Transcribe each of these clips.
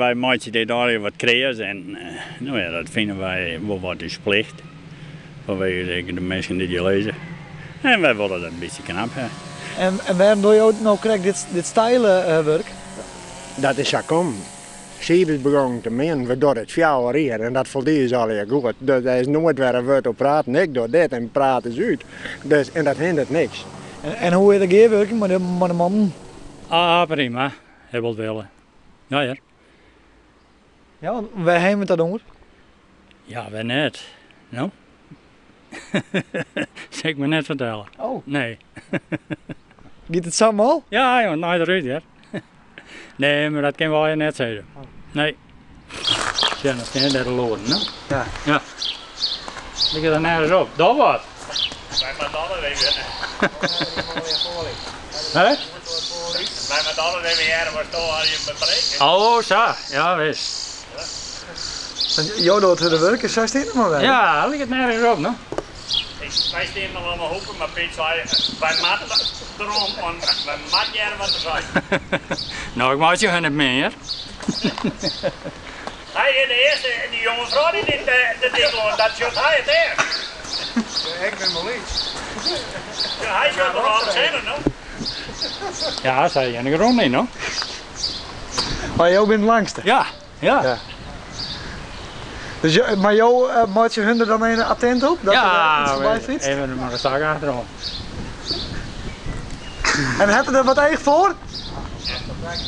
Wy meitsje dit allegear wat kreas en no ja, dat fine wy wol wat ús plicht. Fanwege ek de minsken dy't hjir lizze. En wy wolle dat in bytsje knap ha. En wêrom dogge jo no krekt dit steile wurk? Dat is sa kommen. Sieb is begongen te meanen, we dogge dit 4 jier en dat foldie ús allegear goed. Dus dêr is noait wer in wurd oer praten. Ik doch dit en praat is út. Dus, en dat hindert niks. En hoe is de gearwurking mei de mannen? Ah, prima. Hy wol wille. Ja hear. Ja, want wêr ha jim it dan oer? Ja, wêr net? No? Sil ik mar net fertelle. Oh. Nee. Giet it sa mâl? Ja, joh, nei derút hear. Nee, mar dat kin we allegear net sizze. Nee. Ja, dan stean dêr de loaden, no? Ja. Ja. Liket der nergens op. Doch wat. Wy moatte alles even. Hè? Wy moatte alles even hearre watsto allegear beprekkest. Oh, sa. Ja, wis. Jo docht it wurk en sy stean der mar wer. Ja, liket nergens op, no. Wy stean noch oan 'e hoeke, mar Piet sei, wy moatte derom, want wy moatte hearre wat er seit. No, ik meitsje hun net mear, hear. Hy is de earste, dy jonge frou dy't dit de dyk lâns, dat sjocht hy it earst. Ik bin wol lyts. Ja, hy sjocht der al sinne, no. Ja, sy yn de grûn yn, no. Maar jo binne it langste? Ja, ja. Dus jo, mar jo meitsje hun der dan even attent op? Dat ja, der iets foarby fytst? Even mar in stak achterom. En hat er der wat each foar?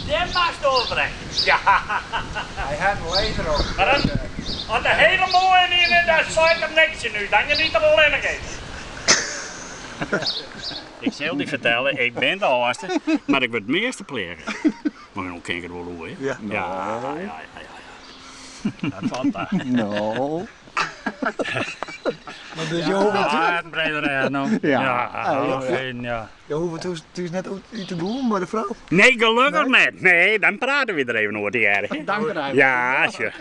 Dêr moatst oerbrekke. Ja. Hy hat in laser op. Mar as, as de hiele moaie ien is, dan seit er niks tsjin ús. Dan geniet er allinnich even. Ik sil dy fertelle, ik bin de âldste, mar ik wurd it measte pleage. Mar no kin ik it wol oer, hè? Ja. Ja, ja, ja, ja. Dat falt ta. No. Maar dus jo hoege Ja, in brede rêch no. Ja. Ja, heden, ja. Jo hoege thús, thús net út te boeren mei de frou? Nee, gelokkich net. Nee, dan prate we der even oer tegearre. Dank der Ja, sjoch.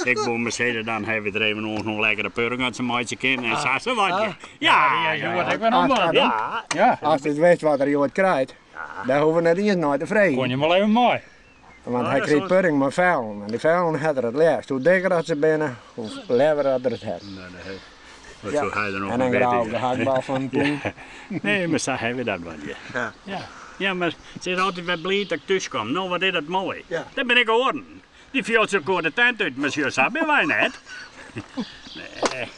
Ik wol mar sizze, dan ha we der even oan hoe lekkere purring as se meitsje kinne en sa sa wat. Ja, ja, ja. ja. Ik ben ook Ja. Ja. As it wist wat er hjoed krijt, dêr hoege we net iens nei te freegjen. Kon je wol even mei. Want hy krijt pudding mei fellen en dy fellen hat er it leafst. Hoe dikker as se binne, hoe leaver as er it hat. Wat soe hy der noch En dan graach de hakbal fan in pûn. Nee, mar sa ha we dat wat, ja. Ja. Ja, mar se is altyd wer bliid dat ik thús kom. No, wat is dat moai. Ja. Dêr bin ik oaren. Dy fjochtsje elkoar de tent út, mar sjoch, sa binne wy net. Nee.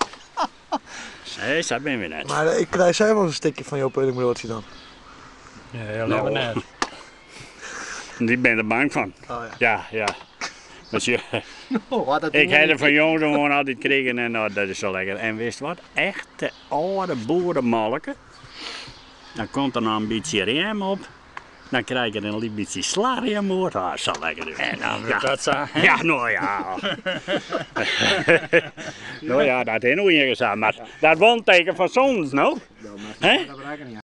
Nee, sa binne wy net. Mar ik krij sels wol in stikje fan jo puddingbroadsje dan. Nee, leaver net. Dy bin der bang fan. Oh, ja. Ja, ja. Maar sjoch, Wat dat ik ha der fan jongs oan altyd krigen en oh, dat is sa lekker. En wist wat? Echte âlde boeremolke. Dan komt der noch in bytsje rjem op. Dan krij ik der in lyts bytsje slachrjem oer. Ah, sa lekker. En dan wurdt dat sa. Ja, no ja. No ja, dat is no ien sa, mar dat wol in teken fan sûnens, no? Hè?